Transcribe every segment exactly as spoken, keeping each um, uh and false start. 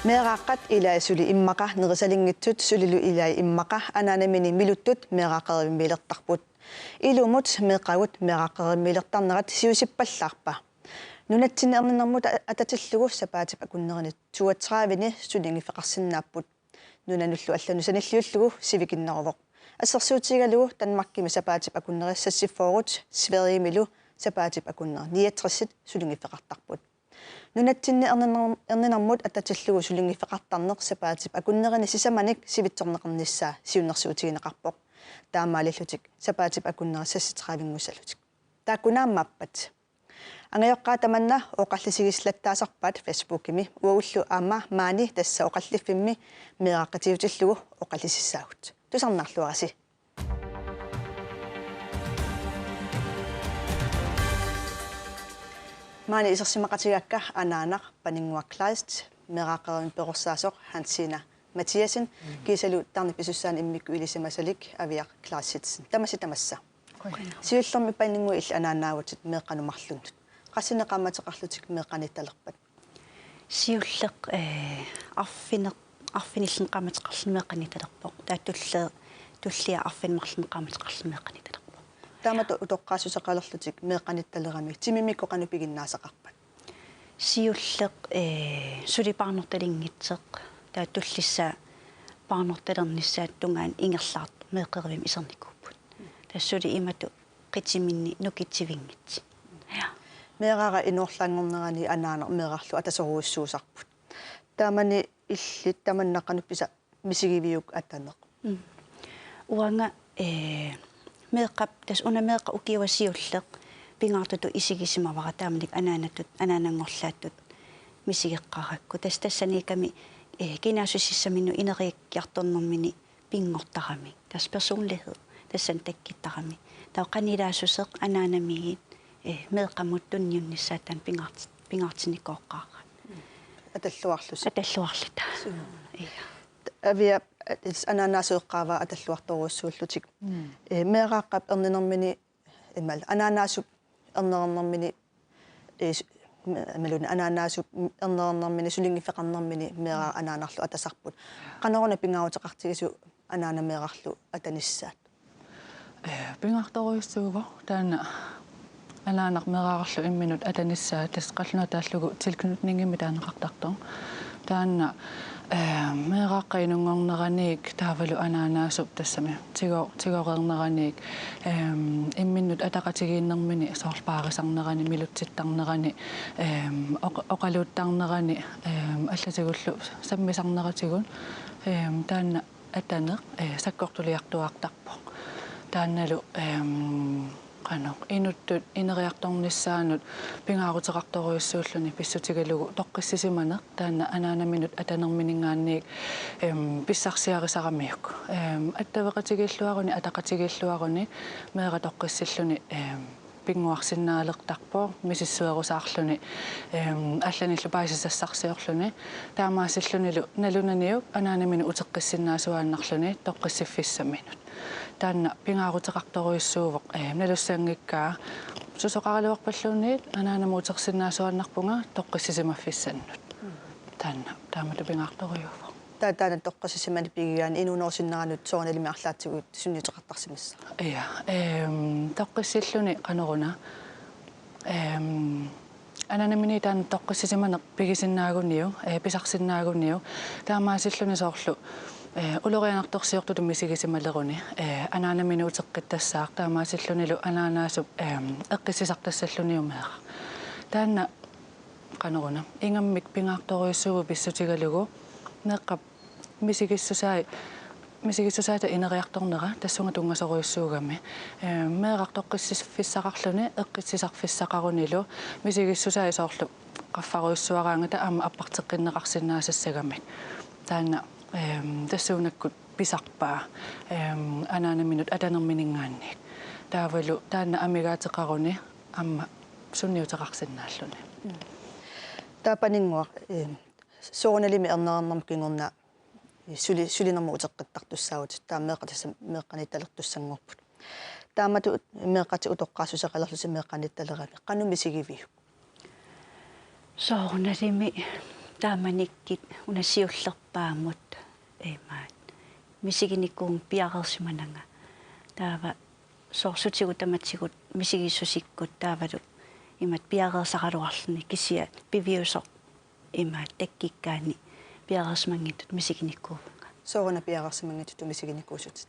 Meeraaqqat ilai suli immaqa nerisalinngitsut sulilu ilai immaqa anaanamini miluttut meeraaqqerivimmiilertarput. Ilumut meeqqagut meeraaqqerivimmiilertarnerat siusippallaarpa? Nunatsinni erninermut a-, atatillugu sapaatip akunnerini toogtrediveni sulinngiffeqarsinnaapput. Nunanullu allanut sanilliullugu sivikinneruvoq. Assersuutigalugu Danmarkimi sapaatip akunneri seksogfyrre, Sverigemilu sapaatip akunneri niogtres sulinngiffeqartarput. Nunatsinni erniner-, erninermut atatillugu sulinngiffeqartarneq sapaatip akunnerini sisamanik sivitsorneqarnissaa siunnersuutigineqarpoq. Taamaalillutik sapaatip akunneri seksogtredivenngussallutik. Taakkunaamma aappat. Angajoqqaat tamanna oqallisigilattaasarpaat Facebookimi, uagullu aamma maani tassa oqalliffimmi meeraaqqatiutillugu oqallisissaagut. Tusarnaarluarisi. Maani isersimaqatigaakka anaanaq Paninnguaq Kleist, meeraaqqerivimmi perorsaasoq Hansina Mathiassen, kiisalu tarnip pisussaani immikkut ilisimasalik Aviaq Kleistsen. Tamassi tamassa. Siullermik Paninnguaq, illit anaanaavutit meeqqanut marlunnut. Qassinik qaammateqarlutit meeqqaniittalerpat? Siulleq, eh, arfineq-, arfinillit qaammateqarluni meeqqaniittalerpoq. Taava tullia, tullia arfineq-marlunnik qaammateqarluni meeqqaniittalerpoq. Taamatut utoqqaassuseqalerlutit meeqqaniittalerami timimikkut qanoq piginnaasaqarpat? Siulleq, eh, suli paarnartalinngitsoq. Taava tullissaa paarnartalernissaata tungaanut ingerlaartut meeqqerivimmi isernikuupput. Tassa suli imatut qitiminni nukitsivinngitsut. Ja. Meeraaqqat inorlaanngornerani anaanaq meerarlu atasorujussuusarput. Taamani illit tamanna qanoq pisa-, misigiviuk ataneq? Mm. Uanga, eh, meeqqap, tassa una meeqqap ukioq siulleq pingaartutut isigisimavara taamanikkut anaanatut, anaananngorlaattut misigeqqaarakku. Tassa tassaniikkami, eh, kinaassutsissaminnut ineriartornermini pinngortarami. Tassa personlighed, tassani takkuttarami. Taava qanoq ilaassuseq anaanamiit, eh, meeqqamut tunniunnissaata taanna pingaart-, pingaartinnikooqqaara. Atalluarlusi. Atalluarluta. Suu. Ja. Aviaq, eh, anaanaasut eqqaavaa atalluartorujussuullutik. Mm. Eh, meeraaqqap erninermini, imaluunniit anaanaasup erninermini, eh, s-, imaluunniit anaanaasup erninermini sulinngiffeqarnermini meeraaq anaanarlu atasarput. Qanoruna pingaaruteqartigisoq anaanaq meerarlu atanissaat? Eh, pingaartorujussuuvoq taanna anaanaq meerarlu imminut atanissaa, tassa qallunaatut taallugu tilknytningimik taaneqartartoq. Taanna, eh, meeraaqqat inunngorneraniit taavalu anaanaasup tassami tigo-, tigoreerneraniit, ehm, imminut ataqatigiinnermini soorlu paarisarnerani, milutsittarnerani, ehm, oq-, oqaluuttarnerani, ehm, allatigullu sammisarneratigut, ehm, taanna ataneq, eh, sakkortuliartuaartarpoq. Taannalu, ehm, qanoq, inuttut ineriartornissaanut pingaaruteqartorujussuulluni pissutigalugu toqqissisimaneq, taanna anaanaminut atanermininngaanniit, ehm, pissarsiarisaramiuk. Ehm, attaveqatigiilluaruni, ataqatigiilluaruni, meeraq toqqissilluni, ehm, pinnguarsinnaalertarpoq, misissuerusaarluni, ehm, allanillu paasisassarsiorluni. Taamaasillunilu nalunaniuk anaanaminut uteqqissinnaasuaannarluni toqqissiffissaminut. Taanna pingaaruteqartorujussuuvoq, ehm, nalussanngikkaa susoqaraluarpalluunniit anaanamut utersinnaasuaannarpunga toqqissisimaffissannut. Taanna taamatut pingaartorujuuvoq. Taava taanna toqqissisimaneq pigigaanni inuunerup sinneranut soorunalimi arlaatigullu sunniuteqartarsimassaaq? Ja, ehm, toqqissilluni qanoruna, ehm, anaanamini taanna toqqissisimaneq pigisinnaaguniuk, eh, pisarsinnaaguniuk, taamaasilluni soorlu, eh, ulorianartorsiortutut misigisimaleruni, eh, anaanaminut uteqqittassaaq, taamaasillunilu anaanaasup, ehm, eqqissisartassalluniuk meeraq. Taanna qanoruna, ingammik pingaartorujussuuvoq pissutigalugu meeqqap misigissusai-, misigissusaata ineriartornera tassunga tunngasorujussuugami. Ehm, meeraq toqqissiffissaqarluni eqqissisarfissaqarunilu misigissusai soorlu qaffarujussuaraangata aamma apparteqqinneqarsinnaasassagamik. Taanna, ehm, tassuunakkut pisarpaa, ehm, anaanaminut atanermininngaanniit. Taavalu taanna amigaateqaruni aamma sunniuteqarsinnaalluni. Taava Paninnguaq, ehm, soorunalimi ernereernermut kingorna suli-, sulinermut uteqqittartussaavutit, taava meeqqat tassa meeqqaniittalertussanngorput. Taamatut meeqqatit utoqqaassuseqalerlusi meeqqaniittalerami, qanoq misigiviuk? Soorunalimi Taamanikkut una siullerpaamut imaat misiginikuuvunga piareersimananga. Taava soorlu sutigut tamatigut misigissusikkut taavalu imaat piareersaraluarluni kisianni piviusoq imaat takkukkaanni piareersimanngitsutut misiginikuuvunga. Sooruna piareersimanngitsutut misiginikuusutit?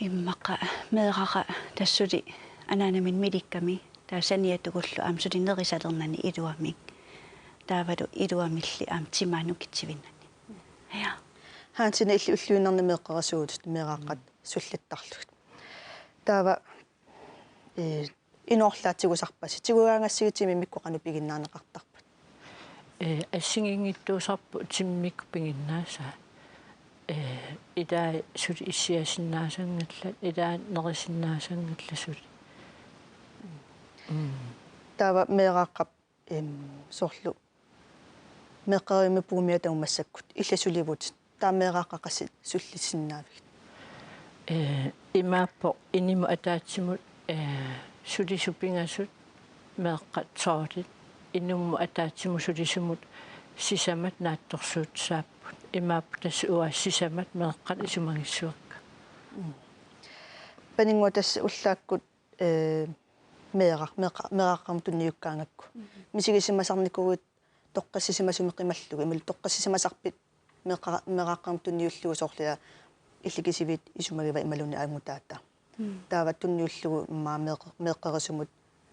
Immaqa meerara tassa suli anaanamik milikkami taava saniatigut aamma suli nerisalernani iluamik. Taavalu iluamilli aamma timaanut kitsivinnani. Ja. Hansina illit ulluinnarni meeqqerisuutit meeraaqqat sullittarlugit. Taava, ee, inoorlaat tigusarpasi, tigugaangassigit timikkut qanoq piginnaaneqartarpat? Ee, assigiinngitsuusarput timikkut piginnaasaat. Ee, ilaat suli issiasinnaasanngillat, ilaat nerisinnaassanngillat suli. Mm. Taava meeraaqqap, em, soorlu meeqqerivimmi puumiata massakkut illit sulivutit, taava meeraaqqat qassit sullissinnaaviuk? Ee, imaappoq inimut ataatsimut, ee, sulisut pingasut meeqqat soorit, inummut ataatsimut sulisumut sisamat naatsorsuussaapput. Imaappoq tassa uanga sisamat meeqqat isumagissavakka. Mm. Paninnguaq, tassa ullaakkut, ee, meeraq-, meeqqa-, meeraaqqamut tunniukkaangakku. Mhm. Misigisimasarnikuuit toqqissisimasumik qimallugu, imaluunniit toqqissisimasarpit meeqqa-, meeraaqqamut tunniullugu soorlu illit kisiviit isumagivat imaluunniit angutaata. Mm. Taava tunniullugu immaqa meeq-, meeqqerisumut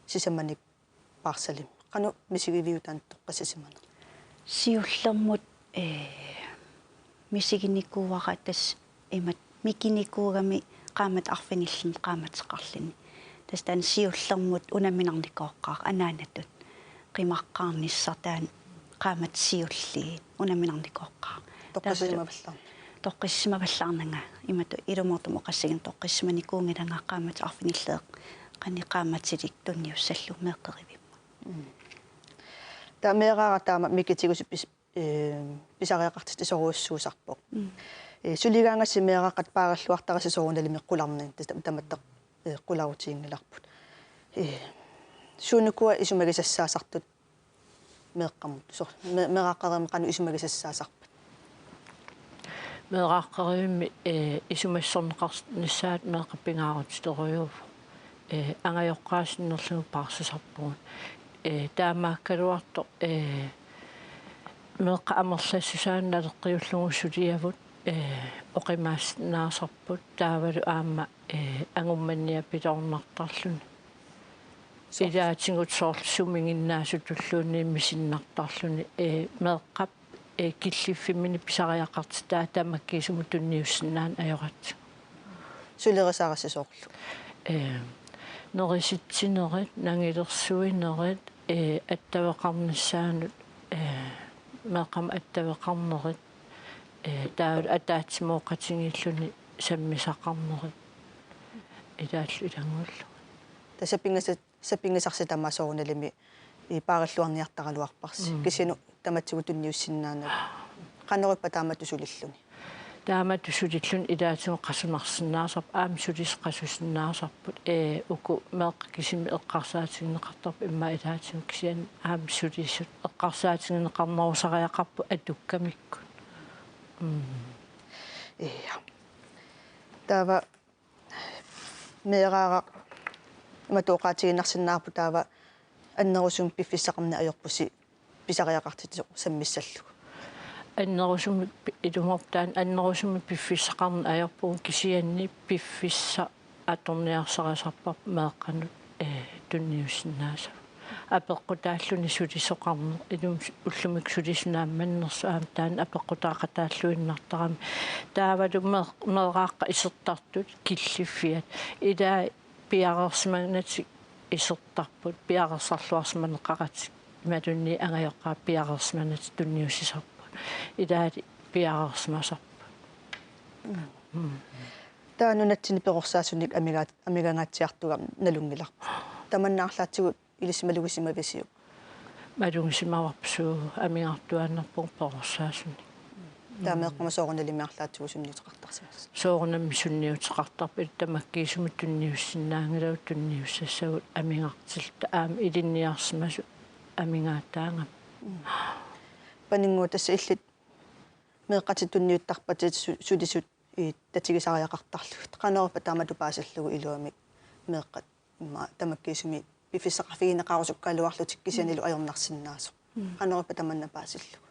sisamanik paarsalimmi. Qanoq misigiviuk taanna toqqissisimaneq? Siullermut, ee, misiginikuuara tassa imatut mikinikuugami qaammatip arfinillit qaammateqarluni. Tassa taanna siullermut unamminarnikooqqaaq anaanatut qimaqqaarnissaq taanna qaammatit siulliit unamminarnikooqqaaq. Toqqissisimavallaarnanga. Toqqissisimavallaarnanga imatut ilumoortumik oqassaginngilara toqqissisimanikuunngilanga qaammatip arfinillit qanoq qaammatilik tunniussallugu meeqqerivimmut. Mm. Taava meeraara taama mikitigisut pis-, ee, pisariaqartitsisorujussuusarpoq. Mm. Ee, suligaangassi meeraaqqat paaralluartarisi soorunalimi qularnani, tassa tamatta, ee, qularutiginngilarput. Ee, suunukua isumagisassaasartut meeqqamut, soor-, me-, meeraaqqerivimmi qanoq isumagisassaasarpat? Meeraaqqerivimmi, ee, isumassorneqarnissaat meeqqat pingaarutilerujuuvoq. Ee, angajoqqaat sinnerlugit paarsisarpugut. Ee, taamaakkaluartoq, ee, meeqqat amerlassusaanut naleqqiullugu suliavut, ee, oqimaassinnaasarput taavalu aamma, ee, angummanniapiloornartarluni. Soorlu? Ilaatigut soorlu sumiginnaasutulluunniit misinnartarluni, ee, meeqqap, ee, killiffimmini pisariaqartitaa tamakkiisumik tunniussinnaaneq ajoratsigu. Sulerisarisi soorlu? Ee, nerisitsinerit, nangilersuinerit, ee, attaveqarnissaanut, ee, meeqqamut attaveqarnerit, ee, taavalu ataatsimooqatigiilluni sammisaqarnerit. Ilaallu ilanngullugit. Tassa sapinngisat-, sapinngisarsi tamaat soorunalimi, ee, paarilluarniartaraluarparsi. Mm. Kisianni tamatigut tunniussinnaaneq. Qanorippa taamatut sulilluni? Taamatut sulilluni ilaatigut qasunarsinnaasarput, aamma sulisut qasusinnaasarput, ee, uku meeqqat kisimik eqqarsaatigineqartarput immaqa ilaatigut kisianni aamma sulisut eqqarsaatigineqarnerusariaqarput atukkamikkut. Mm. Ja. Taava meeraaraq imatut oqaatigiinnarsinnaavarput taava annerusumik piffissaqarneq ajorpusi pisariaqartitsisoq sammissallugu. Annerusumik pi-, ilumoorpoq taanna annerusumik piffissaqarneq ajorpugut kisianni piffissaq atorniarsarisarparput meeqqanut, ee, tunniussinnaasavut. Apeqqutaalluni sulisoqarneq, ilumut ullumikkut sulisut naammannersut aamma taanna apeqqutaaqataalluinnartarami. Taavalu mee-, meeraaqqat isertartut killiffiat. Ilaa piareersimanatik isertarput, piareersarluarsimaneqaratik. Imaluunniit angajoqqaat piareersimanatik tunniussisarput. Ilaali piareersimasarput. Mm. Mm. Taava nunatsinni perorsaasunik amigaat-, amigangaatsiartugami nalunngilarput. Tamanna arlaatigut ilissi malugisimavisiuk? Malugisimavarput, suu, amigartuaannarpugut perorsaasunik. Taava meeqqama soorunalimi arlaatigut sunniuteqartarsimasoq? Soorunami sunniuteqartarpoq, ilaa tamakkiisumik tunniussinnaanngilagut tunniussassavut amigartilluta aamma ilinniarsimasut amigaataagami. Mm. Paninnguaq, tassa illit meeqqatit tunniuttarpatit su-, sulisut, ii, tatigisariaqartarlugit. Qanoq ippa taamatut paasillugu iluamik meeqqat immaqa tamakkiisumik piffissaqarfigineqarusukkaluarlutik kisiannilu ajornarsinnaasoq? Mm. Qanoq ippa tamanna paasillugu?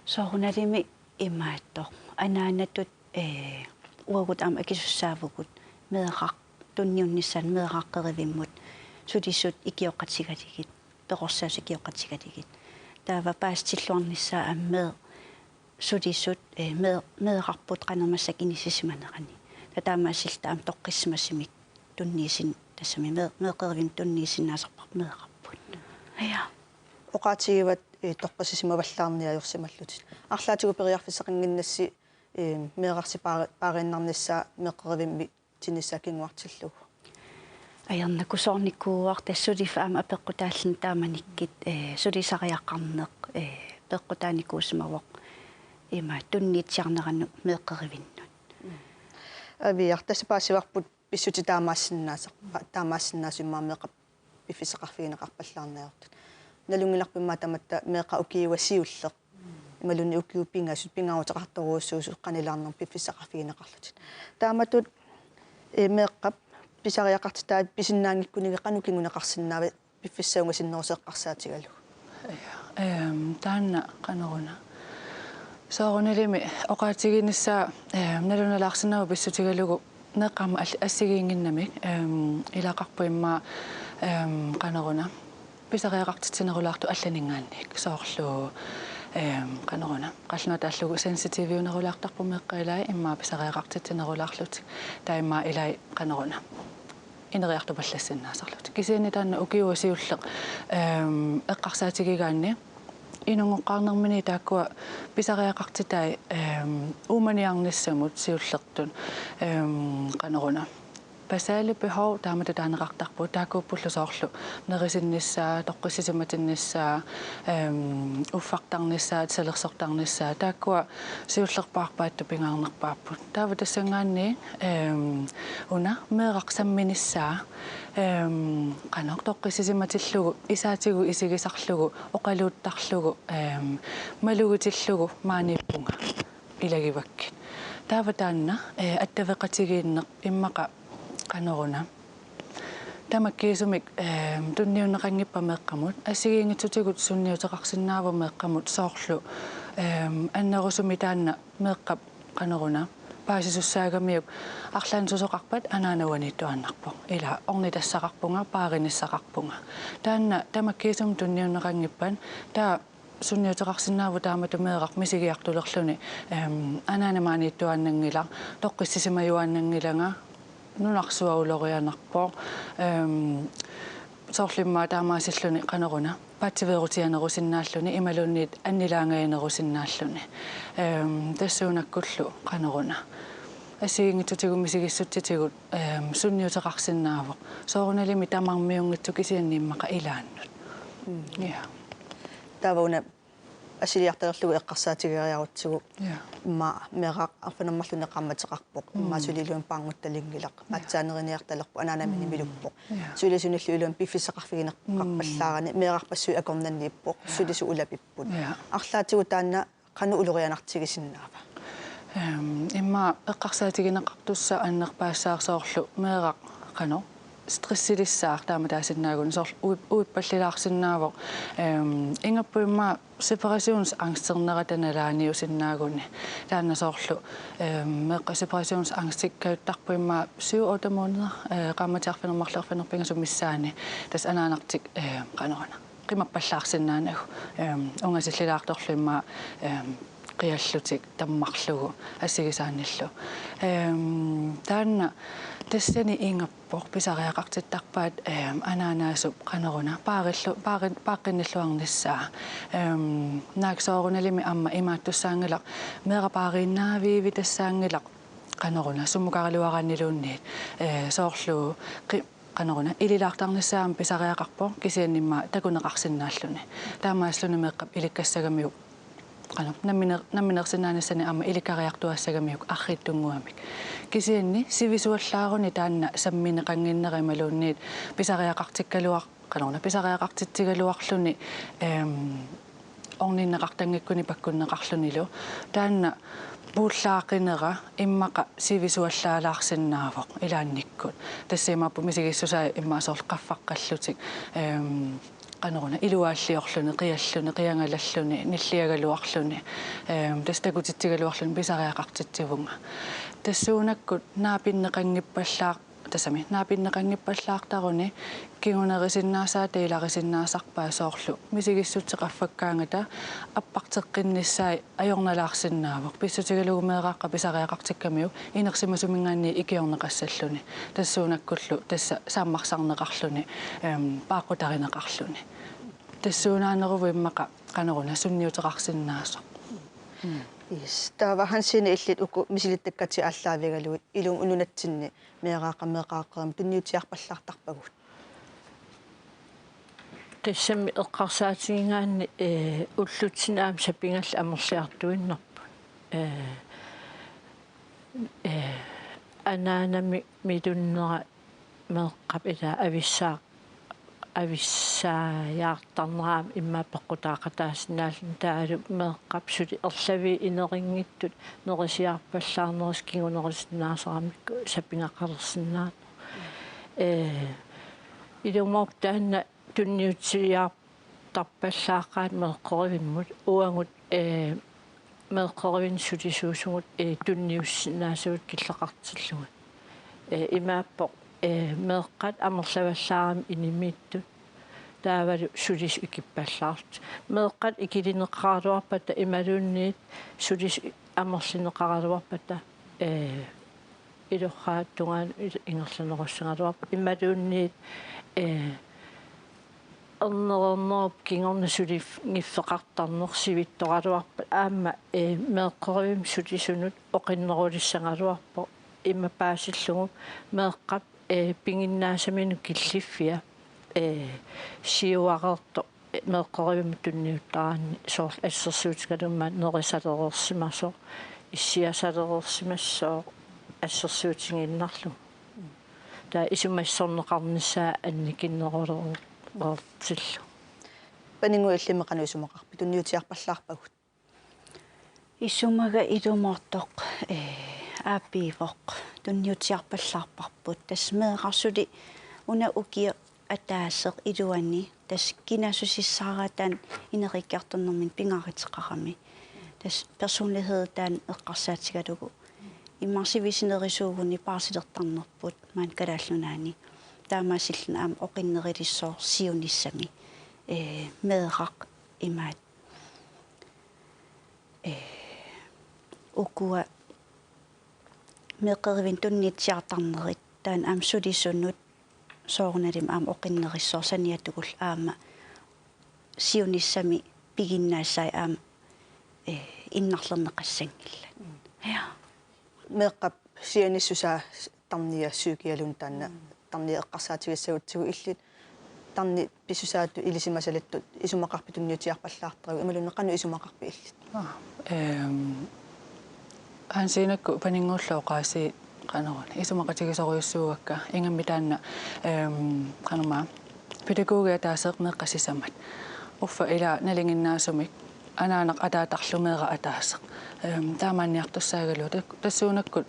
Soorunalimi imaattoq. Anaanatut, ee, uagut aamma akisussaavugut meeraq tunniunnissaanut, meeraq qerivimmut, sulisut ikioqatigalugit, perorsaasut ikioqatigalugit. Taava paasitilluarnissaa aamma meeq-, sulisut, ee, meeq-, meerarput qanoq massakkut inissisimanerani. Taava taamaasilluta aamma toqqissisimasumik tunniusin-, tassami meeq-, meeqqat qerivimmut tunniussinnaasorparput meerarput. Ja. Oqaatigivat, ee, toqqissisimavallaarniarsimallutit. Arlaatigut periarfissaqannginnassi, ee, meerarsi paari-, paariinnarnissaa meeqqat qerivimmut tinnissaa kinguartillugu? Ajornakusoornikuuarput, tassa suliffik aamma apeqqutaalluni taamanikkut, ee, sulisariaqarneq, ee, peqqutaanikuusimavoq ima tunniussiarneranut meeqqat qerivinnut. Aviar, tassa paasivarput pissutsit taamaassinnaasar-, pa-, taamaassinnaasut immaqa meeqqat piffissaqarfigineqarpallaarniartut. Nalunngilarput immaqa tamatta meeqqat ukiua siulleq imaluunniit ukiut pingasut pingaaruteqartorujussuusut qanilaarnermut piffissaqarfigineqarlutik. Taamatut, ee, meeqqap pisariaqartitai pisinnaanngikkunikkit qanoq kinguneqarsinnaavat piffissap ungasinnerusoq eqqarsaatigalugu? Ehm, taanna qanoruna. Soorunalimi oqaatiginissaa, ehm, nalunalaarsinnaavoq pissutigalugu meeqqat aamma all-, assigiinnginnamik, ehm, ilaqarpoq immaqa, ehm, qanoruna, pisariaqartitsinerulaartut allaninngaanniit. Soorlu, ehm, qanoruna, qallunaatut aallugu sensitiviunerulaartarput meeqqat ilaat, immaqa pisariaqartitsinerulaarlutik. Taava immaqa ilaat qanoruna, ineriartupallassinnaasarlutik. Kisianni taanna ukiua siulleq, ehm, eqqarsaatigigaanni inunngoqqaarnermini taakkua pisariaqartitai, ehm, uumaniarnissamut siullertut, ehm, qanoruna, basale behov taamatut taaneqartarput, taakkuuppullu soorlu nerisinnissaa, toqqissisimatinnissaa, ehm, uffartarnissaa, salersortarnissaa, taakkua siullerpaarpaattut pingaarnerpaapput. Taava tassanngaanniit, ehm, una meeraq samminissaa, ehm, qanoq toqqissisimatillugu, isaatigut isigisarlugu, oqaluuttarlugu, ehm, malugitillugu maaniippunga ilagivakkit. Taava taanna, eh, attaveqatigiinneq immaqa qanoruna. Tamakkiisumik, ehm, tunniunneqanngippat meeqqamut, assigiinngitsutigut sunniuteqarsinnaavoq meeqqamut soorlu, ehm, annerusumik taanna meeqqap qanoruna paasisussaagamiuk arlaannik susoqarpat anaana uaniittuaannarpoq. Ila ornitassaqarpunga, paarinissaqarpunga. Taanna tamakkiisumik tunniunneqanngippat, taava sunniuteqarsinnaavoq taamatut meeraq misigiartulerluni, ehm, anaana maaniittuaannanngilaq, toqqissisimajuaannanngilanga, nunarsuaq ulorianarpoq, ehm, soorlu immaqa taamaasilluni qanoruna, paatsiveerutianerusinnaalluni, imaluunniit annilaangajanerusinnaalluni. Ehm, tassuunakkullu qanoruna, assigiinngitsutigut misigissutsitigut, ehm, sunniuteqarsinnaavoq. Soorunalimi tamarmiunngitsoq kisianni immaqa ilaannut. Mm. Ja. Taava una assiliartalerlugu eqqarsaatigeriarutsigu. Ja. Immaqa meeraq arfineq-marlunnik qaammateqarpoq. Mm. Immaqa suli iluamik paarnguttalunngilaq. Ja. Aatsaaneriniartalerpoq, anaanamini, mm, miluppoq. Ja. Sulisunillu iluamik piffissaqarfigineqarpallaarani, mm, meerarpassuit akornanniippoq. Ja. Sulisut ulapipput. Ja. Arlaatigut taanna qanoq ulorianartigisinnaava? Ehm, immaqa eqqarsaatigineqartussaq annerpaassaaq soorlu meeraq qanoq stressilissaaq taama taasinnaagunik soorlu uip-, uippallilaarsinnaavoq. Ehm, ingammik immaqa separationsangsternera taanna nalaaniusinnaaguni. Taanna soorlu, ehm, meeqqat separationsangstikkajuttarput immaqa syv-otte måneder, eh, qaammatit arfineq-marluk arfineq-pingasut missaanni. Tassa anaanartik, eh, qanoruna, qimappallaarsinnaanagu, ehm, ungasillilaartorlu immaqa, ehm, qiallutik tammarlugu assigisaannillu. Ehm, taanna tassani ingammik pisariaqartittarpaat, ehm, anaanaasup qanoruna paarillu-, paari-, paaqqinnilluarnissaa. Ehm, naak soorunalimi aamma imaattussaanngilaq, meeraq paariinnaaviivitassaanngilaq qanoruna, sumukaraluaraanniluunniit, eh, soorlu qi-, qanoruna, ililaartarnissaa aamma pisariaqarpoq, kisianni immaqa takuneqarsinnaalluni. Taamaasilluni meeqqap ilikkassagamiuk, qanoq, namminer-, namminersinnaanissaanni aamma ilikkariartuaassagamiuk arriitsunnguamik. Kisianni sivisuallaaruni taanna sammineqannginnera imaluunniit pisariaqartikkaluar-, qanoruna, pisariaqartitsigaluarluni, ehm, orninneqartanngikkuni pakkunneqarlunilu. Taanna puullaaqinera immaqa sivisuallaalaarsinnaavoq ilaannikkut. Tassa imaappoq misigissusaat immaqa soorlu qaffaqqallutik, ehm, qanoruna iluaalliorluni, qialluni, qiangalalluni, nilliagaluarluni, ehm, tassa takutitsigaluarluni pisariaqartitsivunga. Tassuunakkut naapinneqanngippallaaq-, tassami, naapinneqanngippallaartaruni kingunerisinnaasaata ilarisinnaasarpaat soorlu misigissutsit qaffakkaangata apparteqqinnissaat ajornalaarsinnaavoq. Pissutigalugu meeraaqqat pisariaqartikkamiuk inersimasuminngaanniit ikiorneqassalluni. Tassuunakkullu tassa sammarsarneqarluni, ehm, paaqqutarineqarluni. Tassuunaaneruvoq immaqa qanoruna sunniuteqarsinnaasoq. Mm. Yes. Taava Hansine, illit uku misilittakkatit aallaavigalugit ilumut nunatsinni meeraaqqat meeqqat qerimut tunniutiarpallaartarpagut? Tassami eqqarsaatigigaanni, eh, ullutsinni aamma sapigallit amerliartuinnarput. Eh, eh, anaanami milunnera meeqqap ilaa avissaa-, avissaajaartarnera aamma immaqa peqqutaaqataasinnaalluni, taavalu meeqqap suli erlavii inerinngitsut nerisiarpallaarnerisa kingunerisinnaasaramikku sapigaqalersinnaaneq. Eh, ilumoorpoq taanna tunniutiartarpallaaqaat meeqqerivimmut, uagut, eh, meeqqerivinni sulisuusugut, eh, tunniussinnaasagut killeqartillugit. Eh, imaappoq, eh, meeqqat amerlavallaarami inimiittut, taavalu sulisut ikippallaartut. Meeqqat ikilineqaraluarpata imaluunniit sulisut amerlineqaraluarpata, eh, ilorraap tungaanut il-, ingerlanerussagaluarput imaluunniit, eh, ernereernerup kingorna suliffeqartarneq sivitsoraluarpat aamma, eh, meeqqerivimmut sulisunut oqinnerulissagaluarpoq, ima paasillugu meeqqap, eh, piginnaasaminut killiffia, eh, siuareertoq, eh, meeqqerivimmut tunniuttaraanni soorlu assersuutigalugu aamma nerisalereersimasoq, issiasalereersimassooq assersuutigiinnarlugu. Taava isumassorneqarnissaa annikinnerulereertillugu. Paninnguaq, illimmi qanoq isumaqarpit, tunniutiarpallaarpagut? Isumaga ilumoortoq, eh, aappiivoq, tunniutiarpallaarparput. Tassa meeraq suli una ukioq ataaseq iluani, tassa kinaassusissaaraataa ineriartornermini pingaaruteqarami. Tassa personlighed taanna eqqarsaatigalugu. Immaqa sivisunerisuuguni paasilertarnerput maani Kalaallit Nunaanni. Taamaasilluni aamma oqinnerulissooq siunissami, eh, meeraq imaat, eh, ukua meeqqerivinnut tunniutiartarnerit, taanna aamma sulisunut soorunalimi aamma oqinnerussaaq saniatigullu aamma siunissami piginnaasai aamma, eh, innarlerneqassanngillat. Mm. Ja. Meeqqap sianissusaa tarniap psykialuunniit taanna, mm, tarniap eqqarsaatigissagutsigu, illit tarnip pissusaatut ilisimasalittut isumaqarpit tunniutiarpallaartarigut imaluunniit qanoq isumaqarpit illit? Aa, ehm, Hansiinakkut paninnguullugu oqaasii qanoruna isumaqatigisorujussuuakka, ingammik taanna, ehm, qanormaa, pædagogit ataaseq meeqqat sisamat. Uffa ila nalinginnaasumik anaanaq ataatarlu meeraq ataaseq. Ehm, taamaanniartussaagaluaq, tas-, tassuunakkut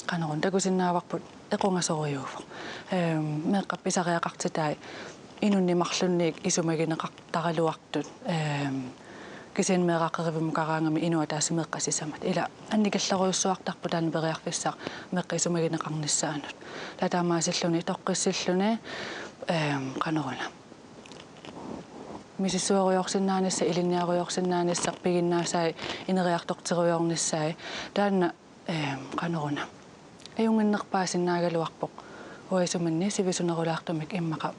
qanoruna takusinnaavarput equngasorujuuvoq. Ehm, meeqqat pisariaqartitai inunnik marlunnik isumagineqartaraluartut. Ehm, kisianni meeraaqqerivimmukaraangami inuk ataaseq meeqqat sisamat. Ila annikillerujussuartarpoq taanna periarfissaq meeqqat isumagineqarnissaannut. Taava taamaasilluni toqqissilluni, ehm, qanoruna, misissuerujoorsinnaanissaq, ilinniarujoorsinnaanissaq, piginnaasai ineriartorterujoornissai. Taanna, ehm, qanoruna, ajunnginnerpaasinnaagaluarpoq. Uanga isumanni sivisunerulaartumik immaqa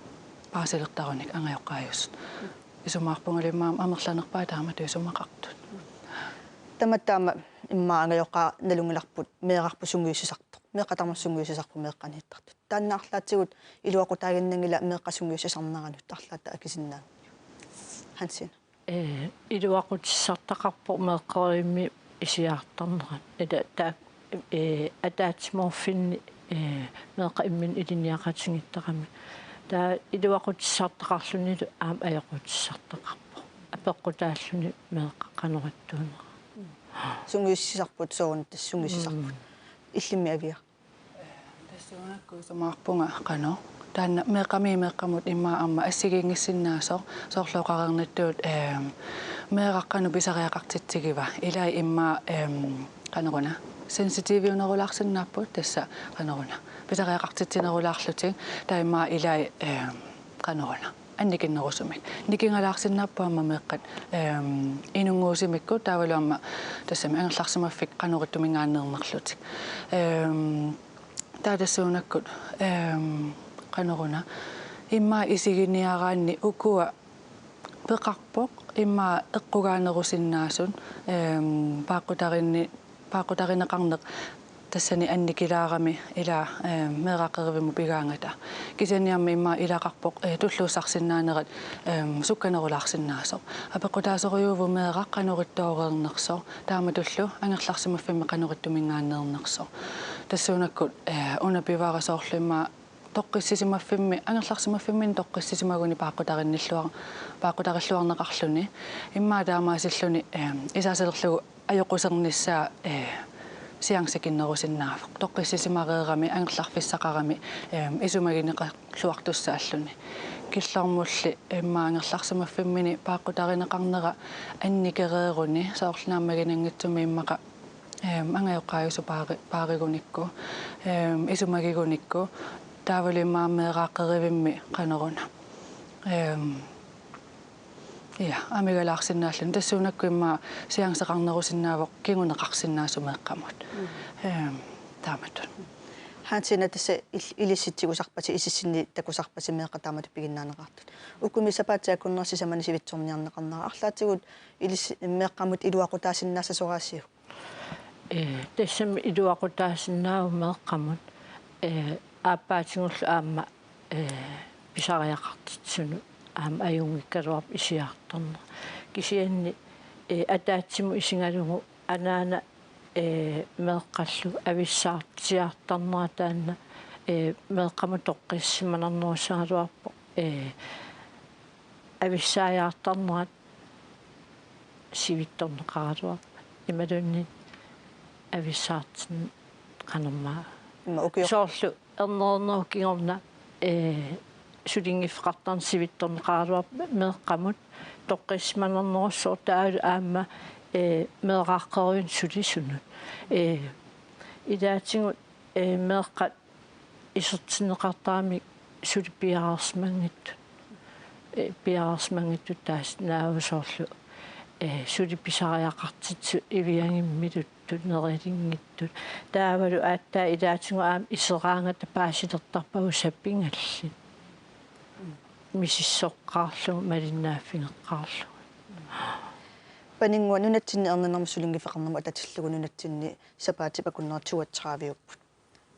paasilertarunik angajoqqaajusut. Isumaqarpungalu immaqa amerlanerpaat taamatut isumaqartut. Tamatta aamma immaqa angajoqqaat nalunngilarput meerarput sungiussisartoq. Meeqqat tamarmik sungiussisarput meeqqaniittartut. Taanna arlaatigut iluaqutaaginnanngila meeqqat sungiussisarneranut, arlaata akisinnaavit? Hansine. Eh, iluaqutissartaqarpoq meeqqerivimmi isiaartarnerat. Ila taak-, eh, ataatsimoorfinni, eh, meeqqat imminnut ilinniaqatigiittarami. Taava iluaqutissartaqarlunilu aamma ajoqutissartaqarpoq. apeqqutaalluni meeqqat qanoq ittuunera. Sungiussisarput soorunami tassa sungiussisarput. Illimmi Avia. Tassuunakkut isumaqarpunga qanoq. Taanna meeqqami meeqqamut immaqa aamma assigiinngissinnaasoq soorlu oqareernittut, ehm, meeraq qanoq pisariaqartitsigiva. Ilai immaqa, ehm, qanoruna. Sensitiviunerulaarsinnaapput tassa qanoruna. Pisariaqartitsinerulaarlutik taava immaqa ilai, ehm, qanoruna. Annikinnerusumik. Nikingalaarsinnaapput aamma meeqqat, ehm, inunnguusimikkut taavalu aamma tassami angerlarsimaffik qanoq ittuminngaanneernerlutik. Ehm, taava tassuunakkut, ehm, qanoruna. Immaqa isiginiaraanni ukua peqarpoq, immaqa eqqugaanerusinnaasut, ehm, paaqqutarinni-, paaqqutarineqarneq tassani annikilaarami ila, ehm, meeraqerivimmut pigaangata. Kisianni aamma immaqa ilaqarpoq, eh, tulluussarsinnaanerat, ehm, sukkanerulaarsinnaasoq. Apeqqutaasorujuuvoq meeraq qanoq ittooreernersoq, taamatullu angerlarsimaffimmi qanoq ittuminngaanneernersoq. Tassuunakkut, eh, una pivara soorlu immaqa toqqissisimaffimmi, angerlarsimaffimminni toqqissisimaguni paaqqutarinnilluar-, paaqqutarilluarneqarluni. Immaqa taamaasilluni, ehm, isaasalerlugu ajoqusernissaa, eh, siansikinnerusinnaavoq. Toqqissisimareerami, angerlarfissaqarami, ehm, isumagineqarluartussaalluni. Killormulli immaqa angerlarsimaffimmini paaqqutarineqarnera annikereeruni, soorlu naammaginanngitsumik immaqa ehm, angajoqqaajusut paari-, paarigunikku, ehm, isumagigunikku, taavalu immaqa meeraqerivimmi qanoruna. Ehm, ja, amigalaarsinnaalluni. Tassuunakkut immaqa sianseqarnerusinnaavoq kinguneqarsinnaasut meeqqamut. Ehm, taamatut. Hansina tassa il-, ilissi tigusarpasi, isissinni takusarpasi meeqqat taamatut piginnaaneqartut. Ukumi sapaatip akunnera sisamani sivitsorniarneqarnera. Arlaatigut ilissi meeqqamut iluaqutaasinnaassasoraasiuk? Eh, tassami iluaqutaasinnaavoq meeqqamut, eh, aappaatigullu aamma, eh, pisariaqartitsisunut aamma ajunngikkaluarpoq isiartornera. Kisianni, eh, ataatsimut isigalugu anaana, eh, meeqqallu avissaartisiartarnera taanna, eh, meeqqamut toqqissisimanarnerussagaluarpoq, eh, avissaajaartarnerat sivitsorneqaraluarpat. Imaluunniit avissaartin qanormaa. Immaqa ukioq. Soorlu ernernerup kingorna, eh, sulinngiffeqartarneq sivitsorneqaraluarpat meeqqamut toqqissisimanarnerussaaq taavalu aamma, eh, meeraqerivimmut sulisunut. Eh, ilaatigut, eh, meeqqat isertinneqartaramik suli piareersimanngitsut. Eh, piareersimanngitsut taas naagga soorlu, eh, suli pisariaqartitsisut iviangimmillutik nerilinngitsut. Taavalu aatsaat ilaatigut aamma iseraangata paasilertarpagut sapigallit. Misissoqqaarlugu, malinnaaffigeqqaarlugu. Paninnguaq, nunatsinni erninermut sulinngiffeqarnermut atatillugu nunatsinni sapaatip akunneri toogtredive-upput.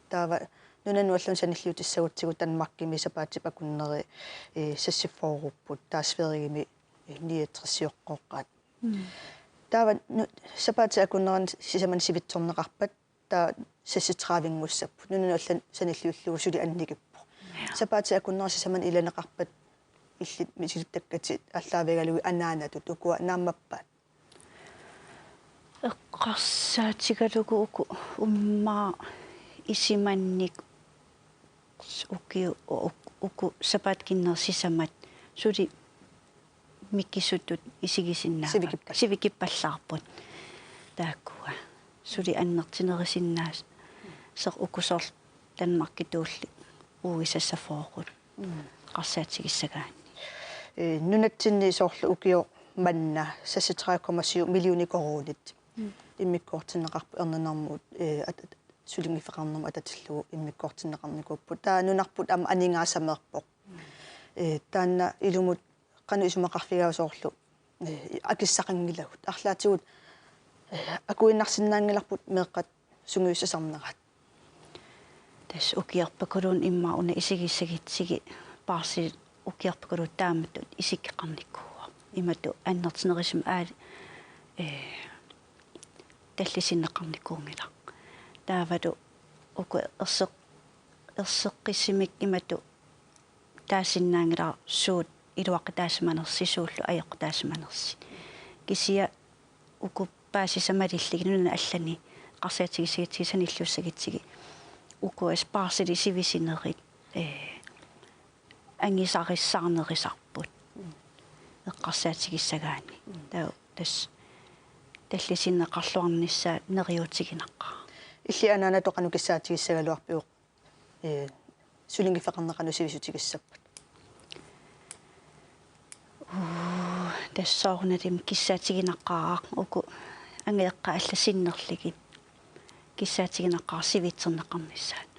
Taava nunanut allanut sanilliutissagutsigu Danmarkimi sapaatip akunneri, eh, seksogfyrre-upput, taava Sverigemi, eh, niogtres-ioqqooqqaat. Taava nu-, sapaatip akunnerani sisamani sivitsorneqarpat taava seksogtredive-nngussapput. Nunanut allanut sanilliullugu suli annikippoq. Sapaatip akunneri sisamani ilaneqarpat illit misilittakkatit aallaavigalugit anaanatut ukua naammappat? Eqqarsaatigalugu uku ummaa isimannik ukiu-, uk-, uku sapaatip akunneri sisamat suli mikisutut isigisinnaavagut. Sivikippat-. Sivikippallaarput. Taakkua. Suli annertunerisinnaasoq uku soorlu Danmarkitulli uisassafooqut. Eqqarsaatigissagaanni. Eh, nunatsinni soorlu ukioq manna seksogtredive komma syv millioner koruunit. Immikkoortinneqarpoq erninermut, eh, at-, at-, sulinngiffeqarnermut atatillugu immikkoortinneqarnikuupput. Taava nunarput aamma aningaasameerpoq. Eh, taanna ilumut qanoq isumaqarfigaava soorlu, eh, akissaqanngilagut. Arlaatigut, eh, akuinnarsinnaanngilarput meeqqat sungiussisarnerat. Tassa ukiorpakuluunniit immaqa una isigissagutsigit paarsilik ukiorpakuluunniit taamatut isikkoqarnikuuvoq. Imatut annertunerusumik aali, eh, tallisinneqarnikuunngilaq. Taavalu uku erseq-, erseqqissumik imatut taasinnaanngilara suut iluaqutaasimanersi suullu ajoqutaasimanersi. Kisianni uku paasisat malillugit nunani allani eqqarsaatigissagutsigu sanilliussagutsigit uku baarsilit sivisunerit, ee, angusarissaarnerusarput eqqarsaatigissagaanni. Taava tassa tallisinneqarluarnissaa neriuutigineqaaq. Illit anaanatut qanoq kissaatigissagaluarpiuk, ee, sulinngiffeqarneq qanoq sivisutigissapput? Uu, tassa soorunalimi kissaatigineqaaq uku angajoqqaat allat sinnerlugit, kissaatigineqaaq sivitsorneqarnissaannut.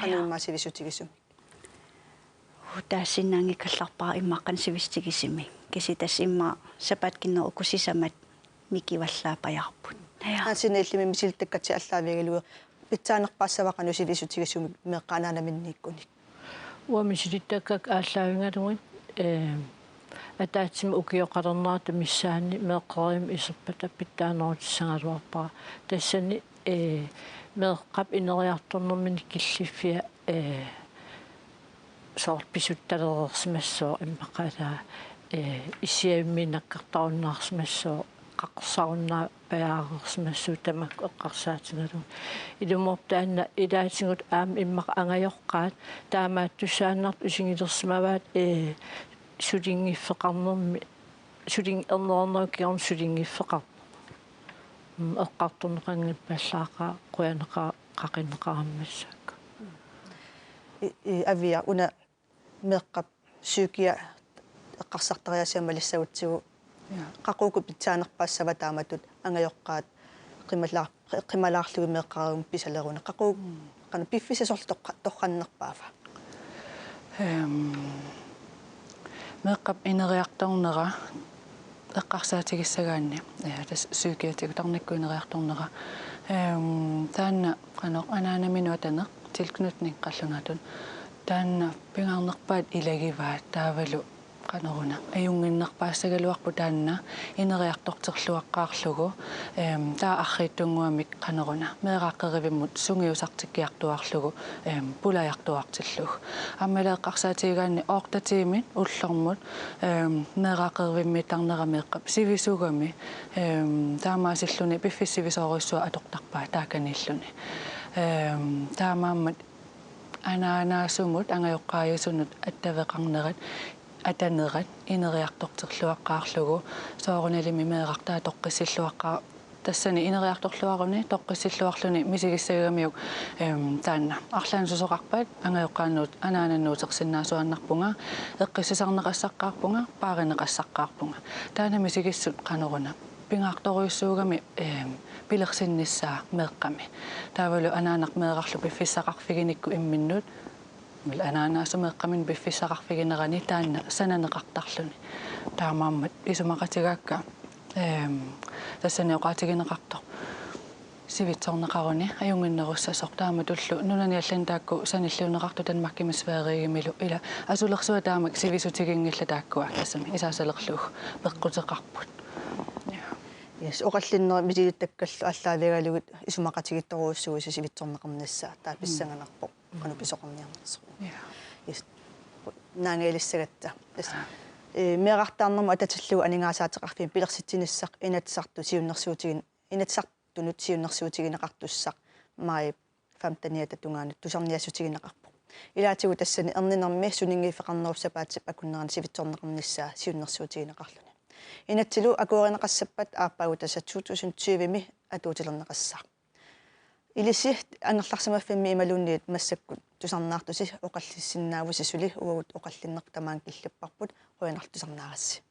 Qanoq immaqa sivisutigisumik? Uu, taassinnaanngikkallarpara immaqa qanoq sivisutigisumik. Kisianni tassa immaqa sapaatip akunnera uku sisamat mikivallaappajaarput. Aap. Taassinnaanngilaq, illimmi misilittakkakka aallaavigalugit pitsaanerpaassava qanoq sivisutigisumik meeqqat anaanaminniikkunik? Uanga misilittakkakka aallaavigalugit, ee, ataatsimut ukioqalernerata missaani meeqqerivimmut iserpata pitsaanerutissagaluarpara. Tassani, ee, meeqqap ineriartornermini killiffia, ee, soorlu pisuttalereersimassooq immaqa ila, ee, issiavimmiinnakkartarunnaarsimassooq, qaqorsarunnaa- pajaareersimassuugut tamakku eqqarsaatigalugit. Ilumoorpoq taanna ilaatigut aamma immaqa angajoqqaat taamaattussaannartut isigilersimavaat, ee, sulinngiffeqarnermi, sulin-, ernernerup kingorna sulinngiffeqarneq. Mm, eqqartorneqanngippallaaqaaq, qujanaqaaq qaqinneqarneq massakkut. I, i, Aviaq, una meeqqap psykia eqqarsartariaasia malissagutsigu. Ja. Qaqugu pitsaanerpaassava taamatut angajoqqaat qimala-, qimalaarlugit meeqqerivimmut pisaleruneq? Qaqugu, mm, qanoq piffissaq soorlu toqqa-, torrannerpaava? Ehm, meeqqap ineriartornera eqqarsaatigissagaanni, ja, tassa psykiatigut tarnikkut ineriartornera. Ehm, taanna qanoq anaanaminut ataneq, tilknytning qallunaatut. Taanna pingaarnerpaat ilagivaat taavalu qanoruna. Ajunnginnerpaassagaluarpoq taanna ineriartorterluaqqaarlugu, ehm, taava arriitsunnguamik qanoruna. Meeraaqqerivimmut sungiusartikkiartuaarlugu, ehm, pulajartuaartillugu. Aamma ila eqqarsaatigigaanni otte tiimit ullormut, ehm, meeraaqqerivimmiittarnera meeqqap sivisugami, ehm, taamaasilluni piffissaq sivisoorujussuaq atortarpaa taakaniilluni. Ehm, taamaammat anaanaasumut angajoqqaajusunut attaveqarnerat, atanerat, ineriartorterluaqqaarlugu, soorunalimi meerartaa toqqissilluaqqaa-, tassani ineriartorluaruni toqqissilluarluni misigissagamiuk, ehm, taanna. Arlaannik susoqarpat angajoqqaanut anaanannut utersinnaasuaannarpunga, eqqissisarneqassaqqaarpunga, paarineqassaqqaarpunga. Taanna misigissut qanoruna. Pingaartorujussuugami, ehm, pilersinnissaa meeqqami. Taavalu anaanaq meerarlu piffissaqarfiginikku imminnut, anaanaasut meeqqaminut piffissaqarfiginerani taanna sananeqartarluni. Taamaammat isumaqatigaakka, ehm, tassani oqaatigineqartoq sivitsorneqaruni ajunnginnerussasoq taamatullu nunani allani taakku sanilliunneqartut Danmarkimi Sverigemilu ila asulersuaq taamak sivisutiginngillat taakkua tassami isaasalerlugu peqquteqarput. Ja. Yes, oqallinnerit misilittakkallu aallaavigalugit isumaqatigiittorujussuusi sivitsorneqarnissaa, taava, mm, pissanganarpoq qanoq pisoqarniarnersoq. Ja. Yes. Naangalissagatta. Yes. Aa. Ee, meerartaarnermut atatillugu aningaasaateqarfimmik pilersitsinissaq Inatsisartut siunnersuutigin-, Inatsisartunut siunnersuutigineqartussaq maajip femteniata tungaanut tusarniaassutigineqarpoq. Ilaatigut tassani erninermi sulinngiffeqarnerup sapaatip akunnerani sivitsorneqarnissaa siunnersuutigineqarluni. Inatsilu akuerineqassappat aappaagu tassa to tusind tyve-mi atuutilerneqassaaq. Ilissi angerlarsimaffimmi imaluunniit massakkut tusarnaartusi oqallissinnaavusi suli, uagut oqallinneq tamaanga killipparput, qujanarlu tusarnaarassi.